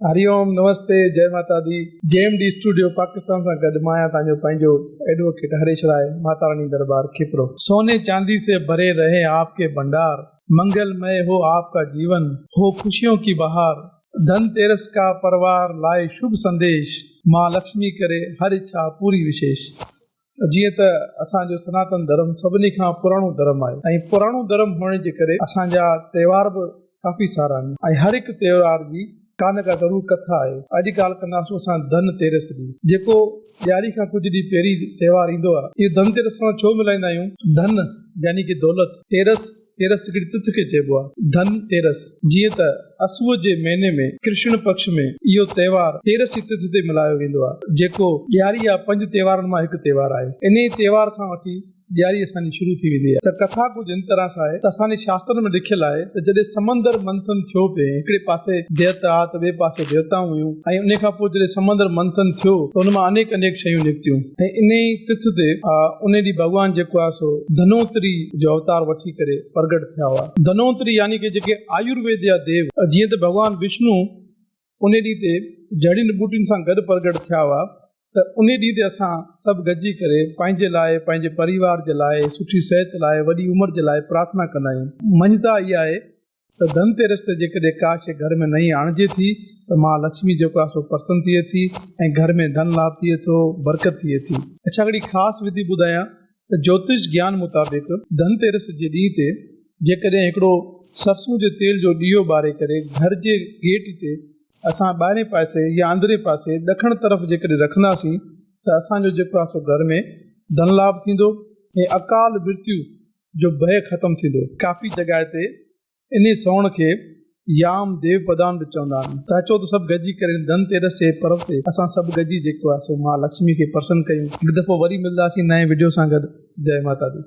هري اوم نمستي جئي ماتا the G M D studio Pakistan سان گڏ مان آهيان توهان جو پنهنجو ايڊووڪيٽ هريش راء ماتا راني دربار کپرو. سوني چاندي سي ڀري رهي آپ ڪي ڀنڊار منگل مئي هو آپ ڪا جيون هو خوشيون ڪي بهار ڌن تيرس ڪا پروار لائي شڀ سنديش مان لڪشمي ڪري هر اڇا پوري وشيش. جيئن ته اسان جو سناتن ڌرم سڀني کان پراڻو ڌرم آهي ۽ پراڻو ڌرم هئڻ جي ڪري اسان جا تهوار به ڪافي سارا آهن ۽ هر هڪ تهوار جي ڪا نه ڪا ضرور ڪٿا آهي. اڄ ڳالهه ڪنداسون اسان ڌن تيرس جي، جيڪو ڏياري کان ڪجهه ڏينهن پهرين تهوار ايندو آهي. اهو ڌن تيرس سان ڇو ملائيندا آهيون؟ ڌن يعني ڪي دولت، تيرس، تيرس هڪڙي تٿ کي چئبو آهي. ڌن تيرس، جيئن ته اسوء جي مهيني ۾ ڪرشڻ پڪش ۾ اهو تهوار تيرس جي تٿ تي ملهايو ويندو آهي، جيڪو ڏياري يا پنج تهوارن مان هڪ تهوار آهي. انهيء تهوار کان وٺي ڏياري اسان جي شروع ٿي ويندي آهي ته ڪٿا ڪجهه هن طرح سان آهي ته اسان جي شاسترن ۾ لکيل آهي ته جڏهن سمندر منٿن ٿيو پئي هڪڙي پاسي ديت ها ته ٻئي پاسي ديوتائون هيون ۽ انهي کان پوء جڏهن سمندر منٿن ٿيو ته ان مان انيڪ انيڪ شيون نڪتيون ۽ انهي تٿ تي انهي ڏينهن ڀڳوان جيڪو آهي سو ڌنوتري جو اوتار وٺي ڪري پرگهٽ ٿيا هئا ڌنوتري يعني ڪي جيڪي آيورويد جا ديو جيئن ته ڀڳوان وشنو انهي ڏينهن تي جهڙين ٻوٽين سان گڏ پرگهٽ ٿيا هئا ته انهي ڏينهن تي اسان سڀ گڏجي ڪري پنهنجي لاء، پنهنجي پريوار جي لاء، سٺي صحت لاء، وڏي عمر جي لاء پرارٿنا ڪندا آهيون. مڃتا اها آهي ته ڌن تيرس تي جيڪڏهن ڪا شيء گهر ۾ نئين آڻجي ٿي ته مان لڇمي جيڪو آهي سو پرسن ٿئي ٿي ۽ گهر ۾ ڌن لاڀ ٿئي ٿو، برڪت ٿئي ٿي. اڇا هڪڙي خاص وڌي ٻڌايان ته جوتش گيان مطابق ڌن تيرس جي ڏينهن تي جيڪڏهن هڪڙو سرسون جي تيل جو ڏيئو ٻاري ڪري گهر جي گيٽ تي اسان ٻاهرين پاسي يا اندرين پاسي ڏکڻ طرف جيڪڏهن رکنداسين ته اسان جو جيڪو آهي سو گهر ۾ ڌن لاڀ ٿيندو ۽ اڪال مرتيو جو ڀئه ختم ٿيندو. ڪافي جڳهه تي انهي سوڻ کي يام ديو پدان به چوندا آهن ته اچو ته سڀ گڏجي ڪري ڌن تيرس جي پرو تي اسان سڀ گڏجي جيڪو آهي سو مها لڪشمي کي پرسن ڪيون. هڪ دفعو وري ملنداسين نئين وڊيو سان گڏ. جئي ماتا the.